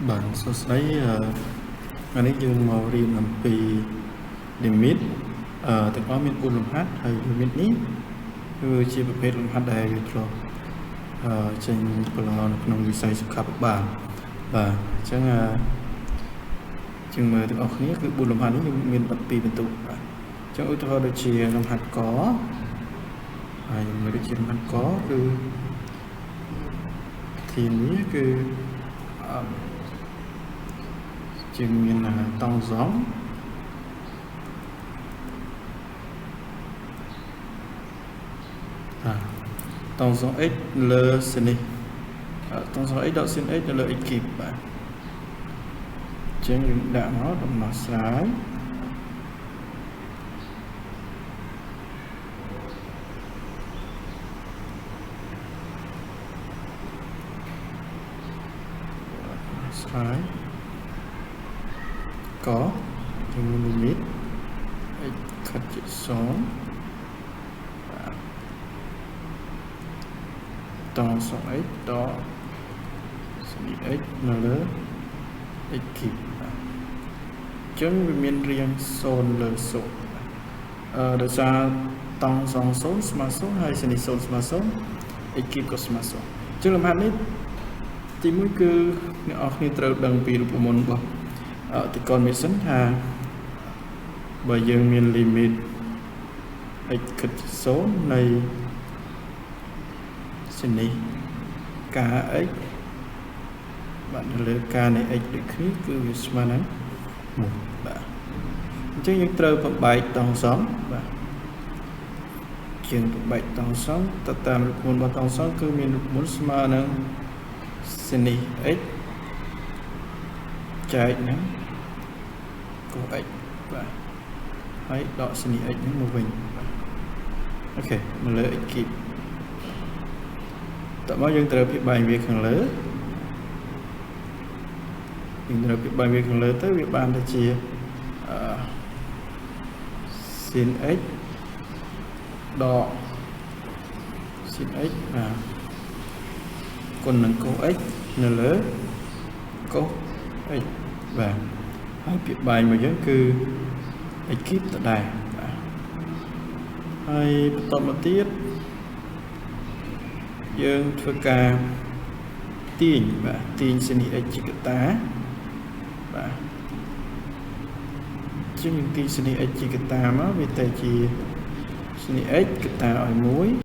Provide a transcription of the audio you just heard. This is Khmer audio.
បាទសួស្តីថ្ងៃនេះយើងមករៀនអំពី limit ទាំងអស់មាន4លំហាត់ហើយ limit នេះគឺជាប្រភេទលំហាត់ដែលវាធ្លាប់ចេញប្រឡងនៅក្នុងវិស័យសុខាភិបាលបាទអញ្ចឹងជាងមើលទាំងអស់គ្នាគឺ4លំហាត់នេះយើងមាន12បន្ទុកបាទអញ្ចឹងឧទាហរណ៍ដូចជាលំហាត់កហើយមើលដូចជាលំហាត់កគឺធានាគឺជាងមានតង់សង់តង់សង់ x លើសនេះតង់សង់ x ដក sin x ទៅលើ x គីបបាទអញ្ចឹងយើងដាក់មកដំណោះស្រាយស្រាយកយើងមាន limit x ខិតជា0បាទតង់សង់ x ដក sin x នៅលើ x គីបបាទអញ្ចឹងវាមានរាង0លើ0ដោយសារតង់សង់0ស្មើ0ហើយ sin 0ស្មើ0 x គីបក៏ស្មើ0អញ្ចឹងលំហាត់នេះទីមួយគឺអ្នកនរគ្នាត្រូវដឹងពីរូបមន្តរបស់តិកលមេសិនថាបើយើងមាន limit x ខិត0នៃ sin នេះ k x បាទនៅលើ k នៃ x ដូចគ្នាគឺវាស្មើនឹង1បាទអញ្ចឹងយើងត្រូវបំបែកតង់សង់បាទជាងបំបែកតង់សង់ទៅតាមរូបមន្តរបស់តង់សង់គឺមានរូបមន្តស្មើនឹង sin នេះ x ចែកនឹង cos x បាទហើយដក sin x នេះមកវិញបាទអូខេមកលើ x គីបតោះមកយើងត្រូវភាគបែងវាខាងលើយើងត្រូវភាគបែងវាខាងលើទៅវាបានទៅជា sin x ដក sin x បាទគុណនឹង cos x នៅលើ cos x បាទហើយពាក្យបែងមកយើងគឺ x គីបដដែលបាទហើយបន្តមកទៀតយើងធ្វើការទាញបាទទាញ sin x ជាកតាបាទជាងយើងទាញ sin x ជាកតាមកវាទៅជា sin x កតាឲ្យ1